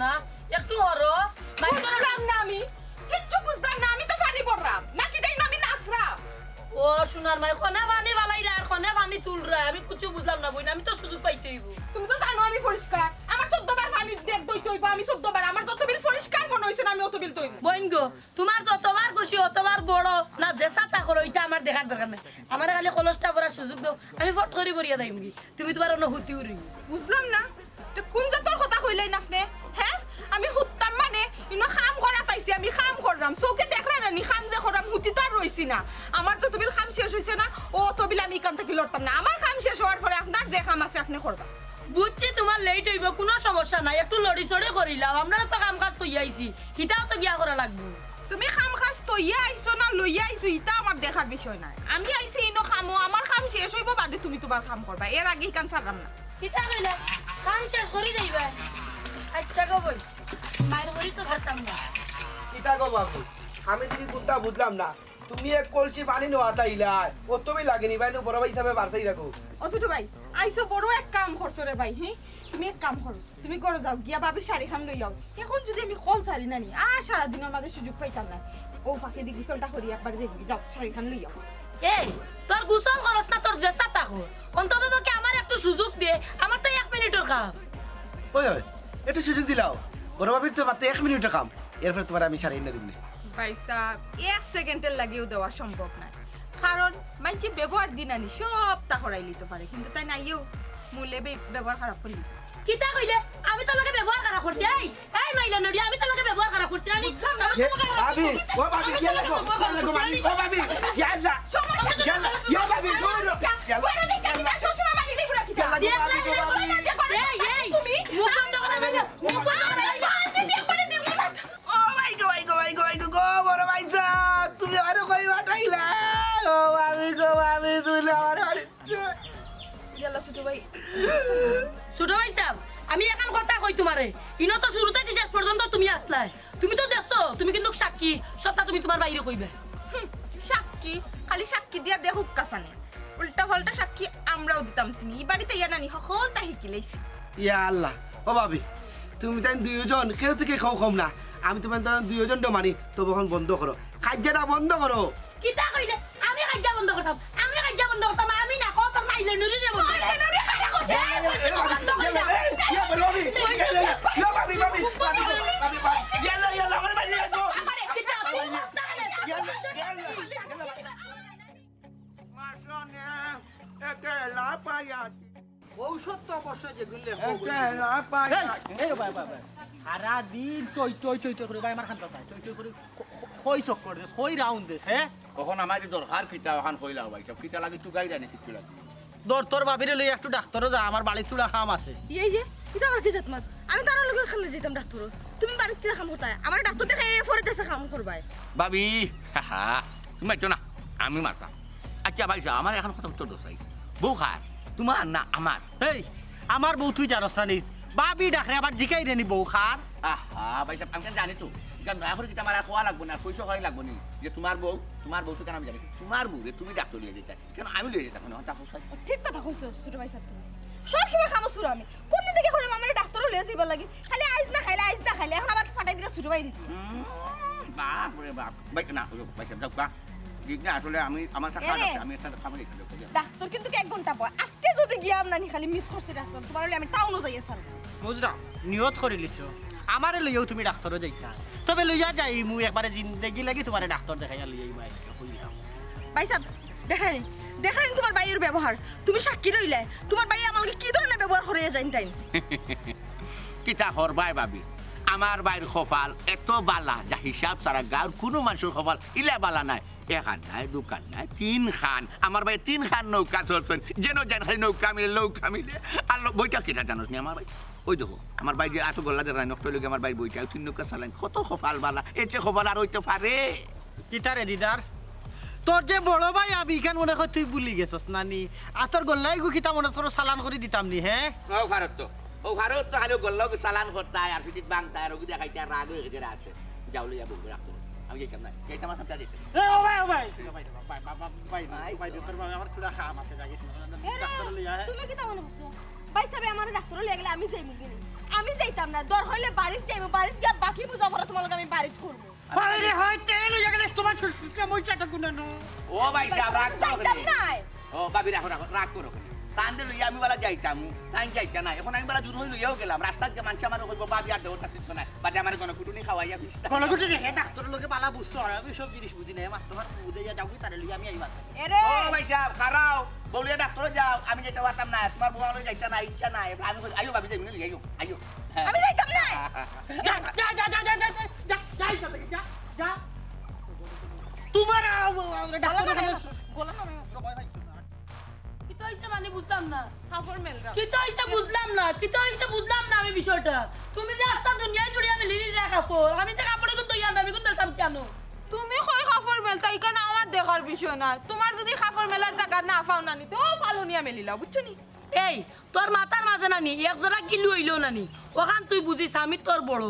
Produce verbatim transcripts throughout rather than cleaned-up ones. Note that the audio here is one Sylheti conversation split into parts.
না, একটু হরো। বুঝলাম না আমি, কিচ্ছু বুঝলাম না। আমি তো পানি ভররাম, নাকি তাই না আমি নাচরাম? ও সোনার মাই, কনে পানি ফালাইরা আর কনে পানি তুলরা, আমি কিচ্ছু বুঝলাম না বইন, আমি তো সুযোগ পাইতে অইবো। তুমি তো জানো আমি পরিষ্কার, আমার চৌদ্দ বার পানি ডেক ধইতে অইবো, আমি চৌদ্দ বার, আমার যত বিল পরিষ্কার মনে অইছে না আমি অত বিল ধইমু। বইন গো, তুমার যতবার খুশি অতবার বড় না, যেছা তা করো, ইটা আমার দেখার দরকার নাই। আমারে খালি কলসটা ভরার সুযোগ দেও, আমি ফট করি ভরিয়া যাইমুগি। তুমি তুমার অনো হুতি উরি। বুঝলাম না, ইটা কুন জাতর কথা কইলাইন আপনে? হে, আমি হুততাম মানে, ইনো কাম করাত আইছি, আমি কাম কররাম, চউখে দেখরা না নি, কাম যে কররাম, হুতি তো আর রইছি না। আমার যত বিল কাম শেষ অইছে না, অত বিল আমি ইখান থাকি লড়তাম না। আমার কাম শেষ অওয়ার পরে আপনার যে কাম আছে আপনে করবা। বুঝছি তুমার লেইট অইবো, কুনু সমস্যা নাই, একটু লড়ি চড়ি করিলাও, আমরারও তো কাম কাজ থইয়া আইছি, হিতাও তো গিয়া করা লাগবো। তুমি কাম কাজ থইয়া আইছো না লইয়া আইছো, ইতা আমার দেখার বিষয় নায়। আমি আইছি ইনো কামো, আমার কাম শেষ অইবো বাদে তুমি তুমার কাম করবা, এর আগে ইখান ছাড়রাম না। কিতা কইলা? কাম শেষ করি যাইবা? আচ্ছা গো বইন, মাইর করি তো ছাড়তাম না। কিতা গো বাবু, আমি দেখি কুনতা বুঝলাম না। তুমি এক কলসি পানি নেওয়াত আইলায়, অত বিল লাগে নি ভাই, বড় ভাই হিসাবে বাড়ছাই রাখো। ও ছোট ভাই, আইছো বড় এক কাম করছো রে ভাই, হি? তুমি এক কাম করো, তুমি ঘরো যাও, গিয়া ভাবির শাড়িখান লই আও। এখন যুদি আমি কল ছাড়ি না নি, আর সারাদিনর মাঝে সুযোগ পাইতাম না। অউ ফাঁকেদি গোসলটা করি একবার যাইগি, যাও, শাড়িখান লই আও। এই, তোর গোসল করস না, তোর যেছা তা কর। অন্তত পক্ষে আমারে একটু সুযোগ দে, আমার তো এক মিনিটর কাম। ওই, ওই, একটু সুযোগ দিলাও। বড় ভাবির তো মাত্র এক মিনিটর কাম, এরপরে তুমারে আমি শাড়ি আনিয়া দিমু নে। ভাইসাব, এক সেকেন্ডর লাগিও দেওয়া সম্ভব নায়। কারণ মাইনষে ব্যবহার দি না নি, সবতা করাইলিতো পারে, কিন্তু তাইন আইয়াউ মূলে বে-, ব্যবহার খারাপ করিলিছে। কিতা কইলে? আমি তোর লগে ব্যবহার খারাপ করছি? এই, এই মাইলা নড়ি, আমি তোর লগে ব্যবহার খারাপ করছি না নি? বুঝলাম না। আমি তোর লগে খারাপ ভাবি, করছি? ও ভাবি, আমি তোর লগে ব্যবহার খারাপ করছি না নি? ও ভাবি, ইয়া আল্লাহ। ইয়া আল্লাহ, ইয়া ভাবি, দূর। ইয়া আল্লাহ, ইয়া আল্লাহ। এই, এই, মুখ বন্ধ করো, মুখ বন্ধ করো। ও ভাই গো, ভাই গো, ভাই গো, ভাই গো, গো, বড় ভাইসাব, তুমি আরো কই পাঠাইলা? ও ভাবি গো, ভাবি, তুমি আমার আরে ইয়াল্লা, ছোট ভাই। ছোট ভাইসাব, আমি এখান কথা কই তুমারে, ইনো তো শুরু থাকি শেষ পর্যন্ত তুমি আছলায়। তুমি তো দেখছো, তুমি কিন্তু সাক্ষী, সবতা তুমি তুমার ভাইরে কইবায়। হুম, সাক্ষী, খালি সাক্ষী দিয়া দেখউক্কা ছানে। উল্টা পাল্টা সাক্ষী আমরাও দিতাম চিনি। ই বাড়িত আইয়া না নি হকলতা হিকিলাইছি। ইয়া আল্লাহ, ও ভাবি, তুমি তাইন দুইওজন, কেউ থাকি কেউ কম না। আমি তুমার তাইন দুইওজনরে মানি, তবে অখন বন্ধ করো। কাইজ্জাটা বন্ধ করো। কিতা কইলে? আমি কাইজ্জা বন্ধ করতাম? আমি কাইজ্জা বন্ধ করতাম? আমি না, কও তোর মাইলে নুরি রে বন্ধ। মাইলে নুরি খাইয়া কইছে। এই, এই, এই, বন্ধ করতাম। এই, এই, এই, ভাবি, ভাবি, ভাবি, ইয়াল্লা, ইয়াল্লা, আমার মাইলে গো। কিতা? ইয়াল্লা, ইয়াল্লা, ইয়াল্লা। মাসনে একলা পাইয়াছি। ঔষধ তো অবশ্য যে গুললে এই, এই, ভাই, ভাই, ভাই। সারা দিন টই, টই, টই, টই করি ভাই আমার খান চায়। টই, টই করি ক-, ক-, কই চক্কর দেস, কই রাউন্ড দেস, হে? অখন আমার যে দরকার কিতা, অখান কইলাও ভাই, সব কিতা লাগি তুকাই জানি কিচ্ছু লাগি। ধর, তোর ভাবিরে লই একটু ডাক্তরো যা, আমার বাড়িত থুড়া কাম আছে। ইয়ে, ইয়ে, ইটা আবার কি জাত মাত? আমি তার লগে খালি যাইতাম ডাক্তরো। তুমি বাড়িত কিতা কাম করতায়? আমার ডাক্তর দেখাই এ পরে দেশে কাম করবায়। ভাবি, তুমি মাতছো না, আমি মাততাম। আচ্ছা ভাইসাব, আমার এখান কথা উত্তর দেও চাই। বউ কার? তুমার না আমার? এই, আমার বউ তুই জানোস না নি? ভাবি ডাকরে আবার জিকাইরে নি বউ কার? আহা, ভাইসাব, আমি কেনে জানি তো। ইখান দয়া করি কিতা আমার আর কওয়া লাগবো না, পয়সা করাই লাগবো নি। যে তুমার বউ, তুমার বউ তো কেনে আমি জানি। তুমার বউ রে, তুমি ডাক্তর লইয়া যাইতায়। কেনে আমি লইয়া যাইতাম কেনে? হতা কইছস। ঠিক কথা কইছো, ছোট ভাইসাব তুমি। সব সময় কামো ছুড়ো আমি। কুনদিন থাকি কইরাম আমারে ডাক্তরো লইয়া যাইবার লাগি? খালি আইজ না খাইলে, আইজ না খাইলে, অখন আবার ফাটাই দিলা ছোট ভাইরে দিয়া। উম, বাপ রে বাপ। ভাই, না, ওই ভাইসাব, যাও গা। ঠিক না, আসলে আমি, আমার একটা কাম এরে, আছে, আমি একটা কামে গেছি, যাও, যাও। ডাক্তর কিন্তু এক ঘন্টা পর। আজকে যুদি গিয়া আমরানি খালি মিস করছি ডাক্তর, তুমার অইলে আমি টাউনো যাইয়া ছাড়মু। বুঝলাম, নিয়ত করিলিছো। আমারে লইয়াউ তুমি ডাক্তরো যাইতায়। তবে লইয়া যাইমু, একবারে জিন্দেগি লাগি তুমারে ডাক্তর দেখাইয়া লইয়া আইমু আইজকে, কইলাম। ভাইসাব, দেখরায়নি, দেখরায়নি তুমার ভাইর ব্যবহার। তুমি সাক্ষী রইলায়, তুমার ভাইয়ে আমার লগে কি ধরনের ব্যবহার করিয়া যাইন তাইন। কিতা করবায় ভাবি, আমার ভাইর কপাল এত বালা, যা হিসাব ছাড়া। গাঁওর কুনু মানষর কপাল ইলা বালা নায়। এক খান নায়, দুই খান নায়, তিন খান। আমার ভাইয়ে তিন খান নৌকা চড়ছইন, যেনো যাইন খালি নৌকা মিলে, নৌকা মিলে। আর লো-, বইটা কিতা জানোস নি আমার ভাই? ওই দেখো, আমার ভাই যে আতো গল্লা দেয়, নষ্ট অইলো গি আমার ভাইর বইটা, ওই তিন নৌকা চালাইন। কত কপাল বালা, এর চেয়ে কপাল আর অইতে পারে? কিতা রে দিদার? তোর যে বড় ভাই আবি, ইখান মনে কয় তুই ভুলি গেছস না নি? আর তোর গল্লা ইগু কিতা মনে কর চালান করি দিতাম নি, হে? ও ফারত তো, ও ফারত তো খালি গল্লা ইগু চালান করতায়, আর পিঠিত ভাঙতায়, আর ওগু দেখাইতায়, আর রাগ অইয়া গেছে। যাও লইয়া বউরে রাখো। আমি যাইতাম না, যাইতাম না, সামনে যাইতাম না। এ, ও ভাই, ও ভাই। ভাই, ভাই, ভাই, ভাই, ভাই, ভাই, তোর ভাই আমার থুড়া কাম আছে, যাই গেছি। এ রে, ডাক্তর লইয়া, হে? তুমি কিতা মনে করছো? ভাইসাবে, আমারে ডাক্তারো লইয়া গেলে আমি যাইমু কিনি? আমি যাইতাম না, দরকার অইলে বাড়িত যাইমু, বাড়িত গিয়া বাকি বুঝাপড়া তুমার লগে আমি বাড়িত করমু। আরে, হয় তেল অইয়া গেলে তুমার শ্বশুরটা মই চাটা গুনানো। ও ভাইসাব, রাগ করো যাইতাম কেনে? না। ও ভাবি, রাখো, রাখো, রাগ করো কেনে? তানরে লইয়া আমি বালা যাইতাম, তাইন যাইতা না। এখন আমি বালা জোর অই লইয়াও গেলাম, রাস্তাত যে মানষে আমারে কইবো, "ভাবি আর দেওরটা শিখছো না, বাদে আমারে গণকুটুনি খাওয়াইয়া ফিস্তা।" গণকুটুনি, হে ডাক্তারর লগে বালা বুঝতো, আর আমি সব জিনিস বুঝি না, এ মাত্র আমার বুঝে যা যাও কি তারে লইয়া আমি আইবার। এরে! ও ভাইসাব, খাড়াও, বউলিয়া ডাক্তারো যাও, আমি যাইতাম পারতাম না, তুমার বউ লইয়া যাইতা না, ইচ্ছা নাই, আমি কই, আইও ভাবি, যাই, লইয়া আইও, আইও। হ্যাঁ। আমি যাইতাম না। যা, যা, যা, যা, যা, যা, যা, যা, যা, যা, যা। তুমার, আ, আ, আ, ডাক্তার গলা দেখানোর নামাও, গলা নামাও। সময় পাইছো না। কিতা অইছে মানে বুঝলাম না। কাপড় মেলরাম। কিতা অইছে বুঝলাম না, কিতা অইছে বুঝলাম না আমি বিষয়টা। তুমি যে আস্তা দুনিয়ায় জুড়িয়া মেলি দিলা কাপড়, আমি যে কাপড় এগুন ধইয়া আনতাম, এগুন মেলতাম কেনে? তুমি কই কাপড় মেলতা, ইখান আমার দেখার বিষয় না। তুমার যদি কাপড় মেলার জাগা না পাও না নি, তে অউ ফালুনিয়া মেলিলাও, বুঝছো নি? এই, তোর মাথার মাঝে না নি, এক জোড়া গিলু অইলো না নি? অখান তুই বুঝিস, আমি তোর বড়,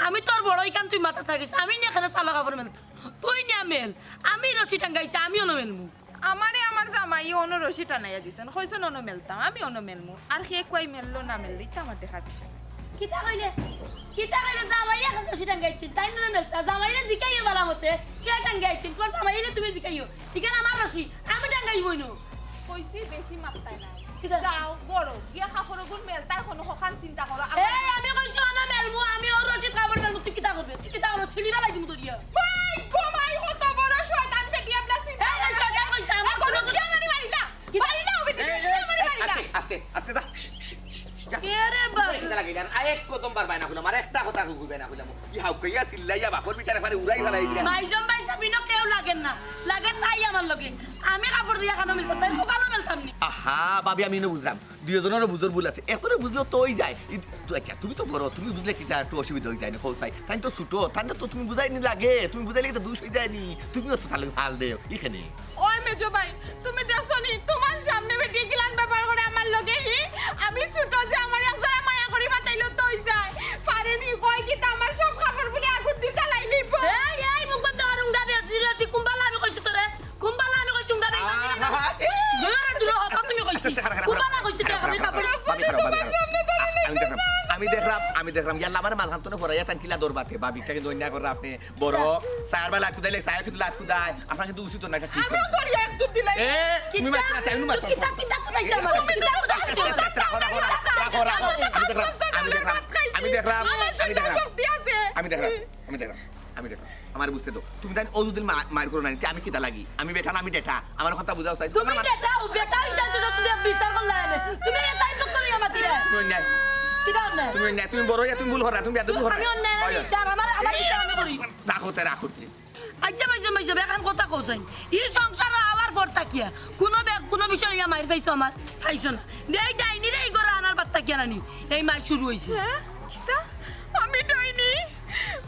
আমি তোর বড়, ইখান তুই মাথাত রাখিস। আমি নি কেনে চালো কাপড় মেলতাম, তুই নিয়া মেল। আমি রশি টাঙ্গাইছি, আমি অনো মেলমু। আমারে আমার জামাইয়ে অনো রশি টানাইয়া দিছইন, কইছইন অনো মেলতাম, আমি অনো মেলমু। আর কে কুয়াই মেললো না মেললো, ইতা আমার দেখার বিষয় না। কিতা কইলে? কিতা কইলে? জামাইয়ে অখন রশি টাঙ্গাইছইন, তাইন অনো মেলতা। জামাইরে জিকাইও বালা মতে, কে টাঙ্গাইছইন? তুমার জামাইরে তুমি জিকাইও। ইখান আমার রশি, আমি টাঙ্গাইমু অনো। কইছি বেশি মাততায় নায়। কিতা? যাও, ঘরো গিয়া কাপড় অগুন মেলতায়, কুনু অখান চিন্তা করো। এই, আমি কইছি অনো মেলমু, আমি অউ রশিত কাপড় মেলমু, তুই কিতা করবে? তুই কিতা করবে? ছিড়ি ফালাই দিমু ধরিয়া। ওই গো মাই, কত বড় শয়তান বেটি, এবলা চিন্তা এই, এই, শয়তান কইছে, আমার অখন কোনো বিয়া মারি মারিলা। কিতা? মারিলা, ও বেটি, এই, এই, বিয়া মারি এই, মারিলা। আস্তে, আস্তে, আস্তে, যা। কে রে বাবা? কিতা লাগাইলা? আর এক কদম বাড়বায় না কইলাম, আর একটা কথা কইবায় না কইলাম। কি হাউকাইয়া চিল্লাইয়া বাপর ভিতরে একবারে উড়াই ফালাই দিলা। মাইজম ভাইসাব, ইনো কেউ লাগের না, লাগের তাই আমার লগে। আমি কাপড় দিয়া কেনে মেলতাম, তাই কপালো মেলতাম নি। আহা, ভাবি, আমি ইনো বুঝলাম, দুইওজনরও বুঝর ভুল আছে। একজনে বুঝলো তো অই যায়। ই, তো আচ্ছা, তুমি তো বড়, তুমি বুঝলে কিতা একটু অসুবিধা অই যায় নি, কও চাই। তাইন তো ছোট, তানরে তো তুমি বুঝাইনি লাগে, তুমি বুঝাইলে কিতা দুষ অই যায় নি? তুমিও তো তার লগে ফাল দেও, ইখানে। ওই মেজো ভাই, তুমি দেখছো নি, তুমার সামনে বেটি কিলান ব্যবহার করে আমার লগে, হি? আমি ছোট যে আমার এক জোড়া মায়া করি মাতাইলো তো অই যায়। পারে নি, কয় কিতা আমার সব কাপড় বুলে আগুন দি জ্বালাই নিব। এই, এই, মুখ বন্ধ কর, উঙ্গা দে, তুই, তুই কুম্বালা আমি কইছি তোরে, কুম্বালা আমি কইছি, উঙ্গা দে, আহা, দূরে, দূরে, হতা তুমি কইছি। আস্তে, আস্তে, খাড়া, খাড়া, কুম্বালা কইছি, খাড়া, তুই খাড়া, আমি খাড়া, কাপড় খাড়া, ভাবি খাড়া, ভাবি খাড়া। আমি দেখলাম, আমি দেখলাম, আমি দেখলাম, ইয়াল্লা আমার মাঝখান তো ফরাইয়া তান কিলা দরবাতে, ভাবি, ইটা কিন্তু অন্যায় কররা আপনে। বড়, স্যার বা লাত কুদাইলে, স্যার কিন্তু লাত কুদায়। আপনার কিন্তু উচিত না, ইটা ঠিক আমিও না। ধরি এক জুত দিলাই। এ, তুমি কিতা? মারতে না, চাই, উনি মারতে না। কিতা, কিতা, কিতা, কিতা, কিতা, কিতা, কিতা, রাখো, রাখো, রাখো, রাখো। আমি দেখলাম, আমি দেখলাম, আমি দেখলাম, আমার আমি জন্য দেখলাম, লোক দিয়াছে। আমি দেখলাম, আমি দেখলাম, আমি দেখলাম। আমারে বুঝতে দাও। তুমি তাইন অউ যদি মা-, মাইর করো না, তে আমি কিতা লাগি? আমি বেটা না, আমি ডেটা। আমার কথা বুঝাও চাই। তুমি ডেটা, ও বেটা, ইটা তো তুমি বিচার করলা এনে। তুমি এটাই তো তুমি আমার দিলে। তুমি অন্যায়। কিতা অন্যায়? তুমি অন্যায়, তুমি বড় অইয়া তুমি ভুল কররা, তুমি বেয়াদবি কররা। আমি অন্যায় না, হয়, হয়। বিচার আমার, আমার বিচার আমি করি। রাখো তে, রাখো তে। আচ্ছা, ভাইসাব, ভাইসাব, একখান কথা কও চাই। ই সংসারো আওয়ার পর থাকিয়া কুনু বে-, কুনু বিষয় ইয়া মাইর পাইছো আমার? পাইছো না। এই ডাইনিরে ই ঘরো আনার বাদ থাকিয়া নানি, এই মাইর শুরু অইছে। হ্যাঁ? কিতা? আমি ডাইনি?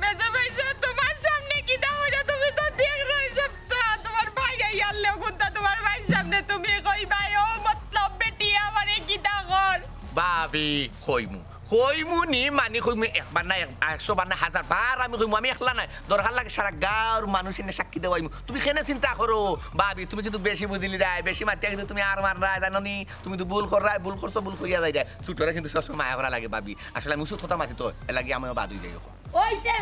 মেজো ভাইসাব, তুমার সামনে কিতা অইরা? তুমি তো দেখরায় সবতা। তুমার ভাই আইয়ার লেগুনতা তুমার ভাইর সামনে তুমি কইবায়, ও মতলব বেটি আমারে কিতা কর? ভাবি, কইমু। কইমু নি মানি কইমু, একবার না, এক-, একশো বার না, হাজার বার আমি কইমু, আমি একলা নায়। দরকার লাগে সারা গাঁওর মানুষ এনে সাক্ষী দেওয়াইমু। তুমি কেনে চিন্তা করো? ভাবি, তুমি কিন্তু বেশি বুঝিলিরায়, বেশি মাতিয়া কিন্তু তুমি আর মাররায়, জানো নি? তুমি তো ভুল কররায়, ভুল করছো, ভুল কইয়া যাইরায়। ছোটরে কিন্তু সবসময় মায়া করা লাগে, ভাবি। আসলে আমি উচিত কথা মাতি তো, এর লাগি আমিও বাদ অই যাই। অইছে,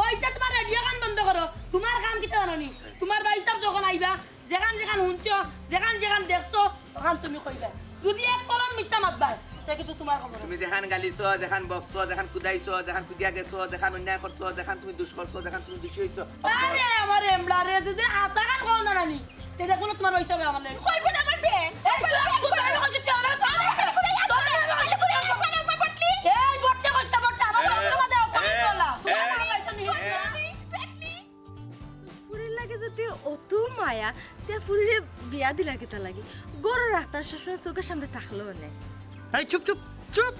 অইছে, তুমার রেডিও গান বন্ধ করো। তুমার কাম কিতা জানো নি? তুমার ভাইসাব যখন আইবা, যেখান যেখান হুনছো, যেখান যেখান দেখছো, অখান তুমি কইবায়। যদি এক কলম মিছা মাতবায়, তে কিন্তু তুমার খবর আছে। তুমি যেখান গালিছো, যেখান বকছো, যেখান কুদাইছো, যেখান কুদিয়া গেছো, যেখান অন্যায় করছো, যেখান তুমি দুষ করছো, যেখান তুমি দুষী অইছো। আরে আমার এমলা রে, যদি হাছা গান কও না নানি, তে দেখো না তুমার অইছে আমার লগে। কইবো না আমার বে। এই, তুই, তুই, তুই, তুই, তুই, তুই, তুই, তুই, এই, বটলে কইছ না, বটলে, আমার বাপরে বাবা, দেও, কই বলা? তুমার বাবা, এই, এই, এই। ফুরির লাগি যদি অত মায়া, তে ফুরিরে বিয়া দিলা কিতা লাগি? ঘরো রাখতা, সবসময় চউখর সামনে থাকলো অনে। এই চুপ, চুপ, চুপ।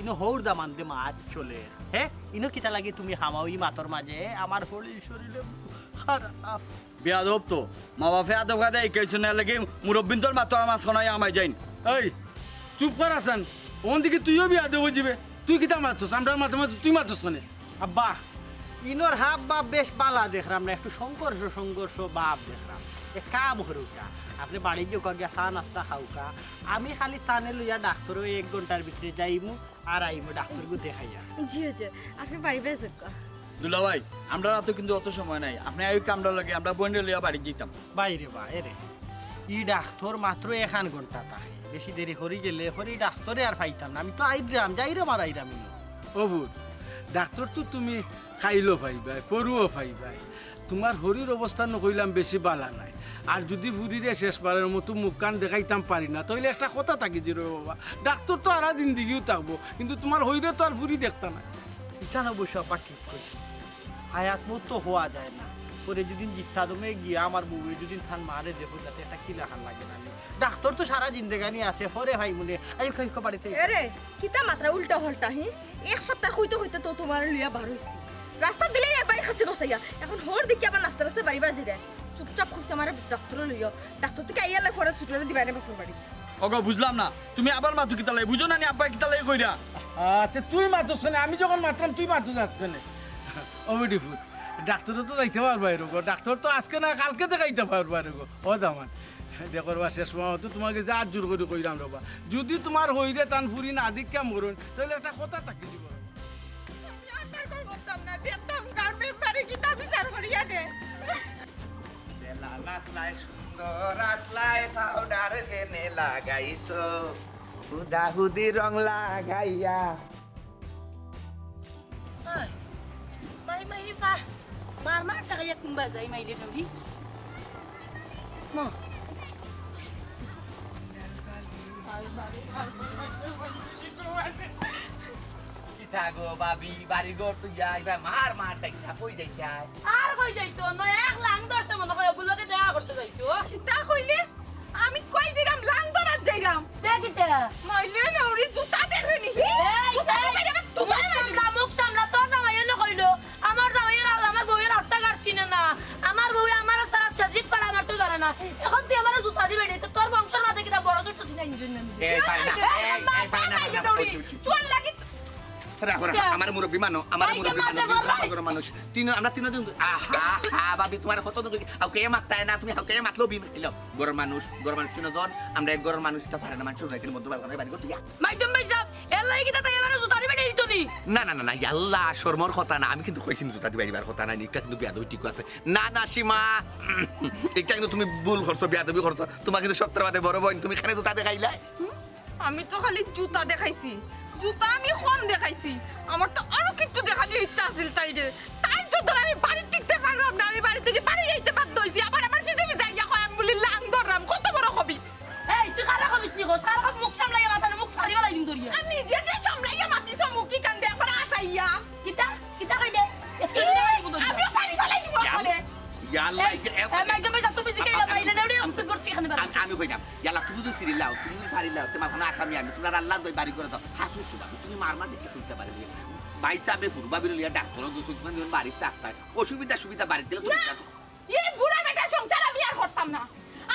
ইনো হউর দামান্দে মাত চলের। হে? ইনো কিতা লাগি তুমি হামাও ই মাতর মাঝে? আমার হলি শরীরে খারাপ। বেয়াদব তো। মা বাপে আদব কায়দা হিকাইছইন না, এর লাগি মুরব্বিন্তর মাতর মাঝখানো হামাই যাইন। এই, চুপ কর হাসান। অখন থাকি তুইও বেয়াদব অইযিবে। তুই কিতা মাতছস? আমরার মাতর মাঝে তুই মাতছস কেনে? আব্বা, ইনোর হাব ভাব বেশ বালা দেখরাম না, একটু সংঘর্ষ সংঘর্ষ ভাব দেখরাম। এক কাম করুক্কা, আপনে বাড়িত যাউক্কা, গিয়া চা নাস্তা খাউক্কা, আমি খালি তানে লইয়া ডাক্তরো এক ঘন্টার ভিতরে যাইমু আর আইমু ডাক্তরগু দেখাইয়া। জি, জি, আপনে বাড়ি বায় যাউক্কা। দুলাভাই, আমরার আতো কিন্তু অত সময় নাই, আপনে আউক্কা আমরার লগে, আমরা বইনরে লইয়া বাড়িত যাইতাম। বাইরে বা, এরে, ই ডাক্তর মাত্র এখান ঘন্টা থাকে, বেশি দেরি করি গেলে করি ডাক্তরে আর পাইতাম না, আমি তো আইরাম, যাইরাম আর আইরাম ইনো। ও পুত, ডাক্তর তো তুমি কাইলও পাইবায়, পরুও পাইবায়। তুমার হরির অবস্থা নু কইলাম বেশি বালা নায়। আর যুদি ফুরিরে শেষবারের মতো মুখখান দেখাইতাম পারি না, তাইলে একটা কথা থাকি যে রে বাবা, ডাক্তর তো হারা জিন্দিগিও থাকবো, কিন্তু তুমার হরিরে তো আর ফুরি দেখতা না। ইখান অবশ্য আপা ঠিক কইছে। হায়াত মত তো হওয়া যায় না। পরে যুদি জিত্তা দমে গিয়া আমার বউয়ে যুদি তান মারে দেখো, যাতে একটা কিলাখান লাগে না। ডাক্তর তো সারা জিন্দেগানি আছে, হরে ভাই মনে, আইউক্কা, আইউক্কা বাড়িত। এরে, কিতা মাতরা উল্টা হল্টা, হি? এক সপ্তাহ কইতে কইতে তো তুমারে লইয়া বার অইছি। রাস্তাত দিলে এ বাইর খাসি গছাইয়া। এখন হর দেখি আবার নাচতে নাচতে বাড়ি বায় যাইরে। চুপচাপ কইছি আমারে ডাক্তরো লইও। ডাক্তর থাকি আইয়া লাই পরে ছুটি দিবায় নে বাপর বাড়িত। ওগো, বুঝলাম না, তুমি আবার মাতো কিতার লাগি? বুঝো না নি আব্বায় কিতার লাগি কইরা? আ, তে তুই মাতস কেনে? আমি যখন মাতরাম তুই মাতস কেনে? ও বেটি পুত, ডাক্তরো তো যাইতে পারবায় রে গো, ডাক্তর তো আজকে না কালকে দেখাইতে পারবায় রে গো। ও দামান, দেখো রে বা, শেষ পর্যন্ত তুমার গেছে আত জোর করি কইরাম রে বা, যুদি তুমার হরিরে তান ফুরি না দেখিয়া মরইন, তাইলে একটা কথা থাকি দিব। আমি আর তার কই করতাম না, দেখতাম গার্মেন্ট বাড়ি কিতা বিচার করিয়া দে। বেলা মাতলায় সুন্দর আসলায় পাউডার কেনে লাগাইছো, হুদাহুদি রং লাগাইয়া। ওই, মাই মাই পা, মার মার টাকা এক কুম্বা যাই মাইলে নড়ি। মা। কিতা গো ভাবি, বাড়ি ঘর তো যাই, ভাই মার মার ডাকিয়া কই যাইতায়? আর কই যাইতো? নয়া এক লাং ধরছে মনে হয়, ওগুলোকে দেখা করতে যাইছো। কিতা কইলে? আমি কই দিলাম, লাং ধরাত যাইলাম। দে কিতা? মাইলে নড়ি জুতা দেখে নি। এই, জুতা এই, দে বাইরে, আমার জুতা মুখ সামলা, মুখ সামলা, তোর জামাই এনে কইলো, আমার জামাই এর, আমার বউয়ে রাস্তাঘাট চিনে না, আমার বউয়ে আমার সারা সেজিত পাড়া আমার তো জানে না। এখন তুই আমার জুতা দিবে রে, তো তোর বংশর মাঝে কিতা বড় ছোট চিনাই নিজের নাম? এই, পারে না। এই, এই, এই, পারে না, এই, পারে না। নড়ি, তোর লাগি রাখো, রাখো, কিয়া? আমারে মুরব্বি মানো, আমারে ভাইকে মুরব্বি মানো, মারতে তুমি বললাই? আমার ঘরর মানুষ। তিন, আমরা তিনজন, আহা, হা, ভাবি, তুমার কত দূর, হাউকে মাততায় না, তুমি হাউকে মাতলেও বিন খাইলাও। ঘরর মানুষ, ঘরর মানুষ তিনজন, আমরা এক ঘরর মানুষ, ইতা পারে না, মানুষর রাইতের মধ্যে বাজারে বাড়ি করতে গিয়া। মাইজম ভাই সাহেব, এর লাগি কিতা তাই আমার জুতারি বেটে দিত নি? না, না, না, না, ইয়াল্লা, শরমর কথা না, আমি কিন্তু কইছি জুতা দিবা দিবার কথা না, ইটা কিন্তু বেয়াদবি ঠিক আছে। না, না, সীমা, ইটা কিন্তু তুমি ভুল করছো, বেয়াদবি করছো, তুমার কিন্তু সপ্তাহ বাদে বড় বইন, তুমি কেনে জুতা দেখাইলায়? আমি তো খালি জুতা দেখাইছি, জুতা আমি কম দেখাইছি। আমার তো আরো কিচ্ছু দেখানির ইচ্ছা আছিল তাইরে। তাইর জন্য আমি বাড়িত টিকতে পারলাম না, আমি বাড়ি থাকি বাড়ি যাইতে বাধ্য অইছি। আবার আমার পিছে পিছে আইয়া কয় আমি বুলি লাং ধরলাম, কত বড় খবিস। এই, তুই কারে খবিস নি কস? কারে খবিস? মুখ সামলাইয়া মাত না, মুখ ফাড়ি ফালাই দিমু ধরিয়া। আমি নিজে যে সামলাইয়া মাতিছো মুখ কি কান্দে একবার আটাইয়া। কিতা? কিতা কইলে? এ, সিরিয়াল আইবো তো। আমিও ফাড়ি ফালাই দিমু একবারে। ইয়াল্লা, এ, এ, এ, মাইজম ভাই, তুমি জিকাইলা, আমি, মাইলে নেউরি, আমি, তুমি করতে এখানে বেড়া। আমি, আমি কইতাম, ইয়াল্লা, তুমি তো সিরিয়াল লাও, তুমি তো ফাড়ি লাও, তোমার কোনো আসামি আমি, তুমার আল্লাহর দই বাড়ি করে দাও। হাসু তো ভাবি, তুমি মার মার দেখে শুনতে পারি। ভাই চাবে ফুরবা বিরলিয়া ডাক্তর গেছো, তুমি যখন বাড়িতে থাকতায়, অসুবিধা সুবিধা বাড়িতে গেলে তুমি না, এই বুড়া বেটার সংসার আমি আর করতাম না।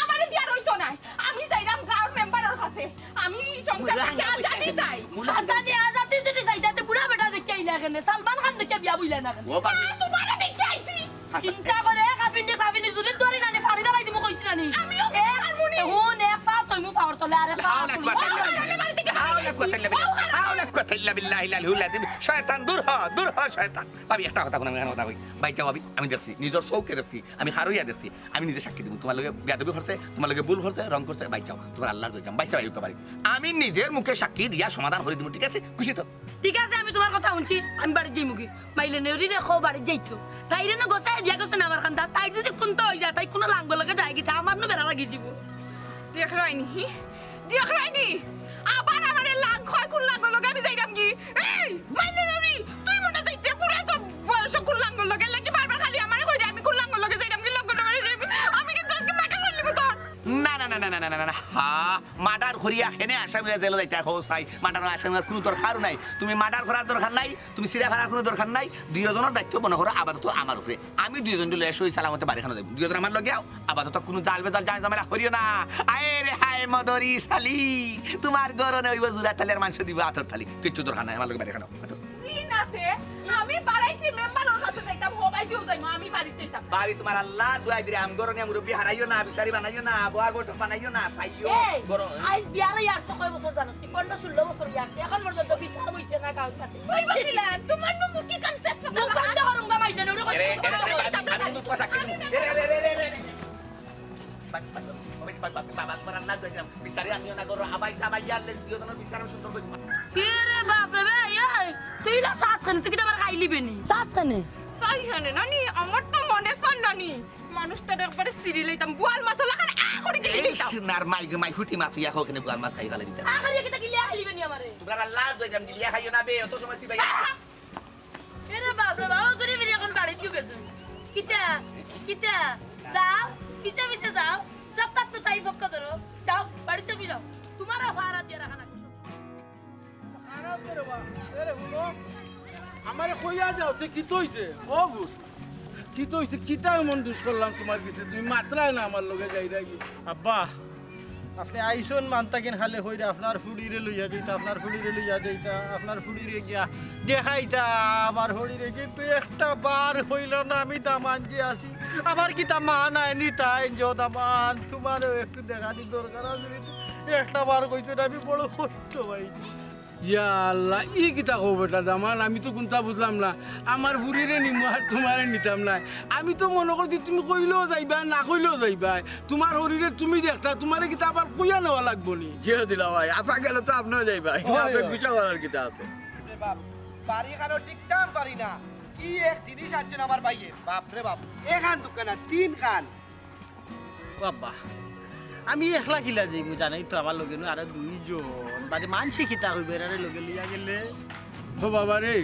আমারে দিয়া রইতো নায়। আমি যাইরাম গাঁওর মেম্বারর কাছে। আমি এই সংসার থাকি আজাদি চাই। আজাদি, আজাদি যদি চাই, তাতে বুড়া বেটা দেখে আইলা কেনে? সালমান খান দেখে বিয়া বইলা না কেনে? ও বাবা। না, তুমারে দেখে আইছি। চিন্তা করে, এক আপিন্ডি, আপিন্ডি যদি ধরি না নি, ফাড়ি ফালাই দিমু কইছি না নি? আমিও এ, পারমু নি। হুন, এক পা তইমু পাওর তলে, আরেক পা হাও লাগবা, তুলমু। তাই লাগবা। হাও লাগবা, তাই লাগবা। হাও লাগবা, তাই লাগবা, বিল্লাহি লাল হুল আজিম। শয়তান, দূর হ, দূর হ, শয়তান। ভাবি, একটা কথা কইন, আমি একটা কথা কই। ভাই, যাও ভাবি, আমি দেখছি, নিজর চউখে দেখছি, আমি খারইয়া দেখছি, আমি নিজে সাক্ষী দিমু। তুমার লগে বেয়াদবি করছে, তুমার লগে ভুল করছে, রং করছে, ভাই, যাও, তুমার আল্লাহর দই যাম। ভাই, যাও, আইউক্কা বাড়ি। আমি নিজের মুখে সাক্ষী দিয়া সমাধান করি দিমু, ঠিক আছে? খুশি তো? ঠিক আছে, আমি তুমার কথা হুনছি, আমি বাড়িত যাইমুগি। মাইলে নেউরিরে কও বাড়িত যাইতো। তাইরে না গছাই দিয়া গেছে না আমার কান্দা, তাই যদি কুন্তা অই যায়, তাই কুনু লাঙ্গর লগে যায় কিতা, আমার নু বেড়া লাগি যিবো। দেখরায়নি, হি? দেখরায়নি? আবার আমারে লাং কয়, কুন লাঙ্গর লগে আমি যাইরামগি? এই, মাইলে নেউরি, তুই মনে যাইতে বুড়া তো বয়স কুন লাঙ্গর লগে লাগি বারবার খালি আমারে কইরে, আমি কুন লাঙ্গর লগে যাইরামগি, লাঙ্গর লগে যাইরামগি। আমি কিন্তু আজকে মার্ডার করিলিমু তোর। না, না, না। হা, মার্ডার করিয়া হেনে আসামি অইয়া জেলো যাইতায়, কও চাই। মার্ডারর আসামি অওয়ার কুনু দরকারও নাই। তুমি মার্ডার করার দরকার নাই, তুমি ছিড়া ফাড়ার কুনু দরকার নাই। দুইওজনর দায়িত্ব মনে করো আপাতত আমার উপরে। আমি দুইওজনরে লইয়া সহি সালামতে বাড়িখানো যাইমু। দুইওজন আমার লগে আও, আপাতত কুনু জাল বেজাল জাল ঝামেলা করিও না। আয় রে হায় মদরি শালি, তুমার গরনে অইবো জুড়া থালি আর মাংস দিবো আতর থালি। কিচ্ছু দরকার নাই, আমার লগে বাড়িখানো। জি না তে, আমি বাড়াইছি মেম্বারর কাছে যাইতাম, হবাই কেউ যাইমু, আমি বাড়িত যাইতাম না। ভাবি, তুমার আল্লার দোয়াই দিরাম, ঘরো নিয়া মুরব্বি হারাইও না, বিচারি বানাইও না, বউয়ার বৈঠক বানাইও না, চাইও। এই, ঘরো আইজ বিয়ার ইয়ারছে কয় বছর জানোস নি? পনেরো ষোলো বছর ইয়ারছে, এখন পর্যন্ত বিচার অইছে না কাউর কাছে। ওই বকিলা, তোমার নু মুখি কান তেজ পাতা মুখ বন্ধ করুম গা, মাইরে নুরে কই এরে, এরে, এরে, আমি, আমি কিন্তু তোমার সাক্ষী দিমু। এরে, এরে, এরে, এরে, এরে। বাক, বাক, বাক, বাক, বাক, বাবা, তোমার আল্লার দোয়াই দিরাম। বিচারি আনিও না ঘরো, আবাই সাবাই ইয়ার লেজ দিও, তোমার বিচার আমি সুন্দর করি দিমু। এরে বাপ রে বে, এই, তুই ইলা চাস কেনে? তুই কিতা আমার খাইলিবে নি? চাস কেনে? চাই কেনে নানি, আমার তো মনে চায় নানি। মানুষটারে একবারে ছিড়ি লইতাম, বোয়াল মাছর লাখান আ করি গিলি এই দিতাম। সোনার মাই গো মাই, ফুটি মাছ ইয়া হোক কেনে বোয়াল মাছ খাই ফালাই দিতাম। আ করি কিতা গিলি খাইলিবে নি আমারে? তোমরা আল্লার দোয়াই দিরাম, গিলিয়া খাইও না বে, অত সময় চিবাই। এরে বাপ রে বাপ, ঘুরি ফিরি এখন বাড়িত গেছো। কিতা? কিতা? যাও, পিছে পিছে যাও। সপ্তাহ তো তাই পক্ষ ধরো। যাও, বাড়িত যাও। তোমারও ভাড়া দিয়া রাখা লাগবে সব সময়। খারাপ রে বাবা। এরে হুনো, আমারে কইয়া যাও, তে কিতা অইছে? ও ভূত, কিতা অইছে? কিতা এমন দুষ করলাম তোমার গেছে? তুমি মাতরায় না আমার লগে যাইরায় গি? আব্বা, আপনে আইছইন মানতা কেন খালি কইরা, আপনার ফুড়িরে লইয়া যাইতা, আপনার ফুড়িরে লইয়া যাইতা, আপনার ফুড়িরে গিয়া দেখাইতা, আমার ফুড়িরে, কিন্তু একটা বার কইলা না আমি দামান যে আছি। আমার কিতা মা নাই নি তাইন যে দামান, তোমারেও একটু দেখানি দরকার আছে নি। একটা বার কইছইন না, আমি বড় কষ্ট পাইছি। ইয়া আল্লাহ, ই কিতা কও বেটা দামান, আমি তো কুন্তা বুঝলাম না। আমার ফুড়িরে নিমু আর তোমারে নিতাম নায়। আমি তো মনো করছি তুমি কইলেও যাইবায়, না কইলেও যাইবায়। তোমার ফুড়িরে তুমি দেখতায়, তোমারে কিতা আবার কইয়া নেওয়া লাগবো নি? জি ও দুলাভাই, আপনে গেলে তো আপনেও যাইবায়, অয়, আপনে অয়। গুছা করার কিতা আছে? রে বাপ, বাড়ি খানো টিকতাম পারি না। কি এক জিনিস আনছইন আমার ভাইয়ে, বাপ রে বাপ। এখান দুখান না, তিনখান। ও আব্বা, আমি একলা কিলা যাইমু, জানোই তো আমার লগে নু আরো দুইজন, বাদে মানষে কিতা কইবো এরারে লগে লইয়া গেলে? ও বাবা রে,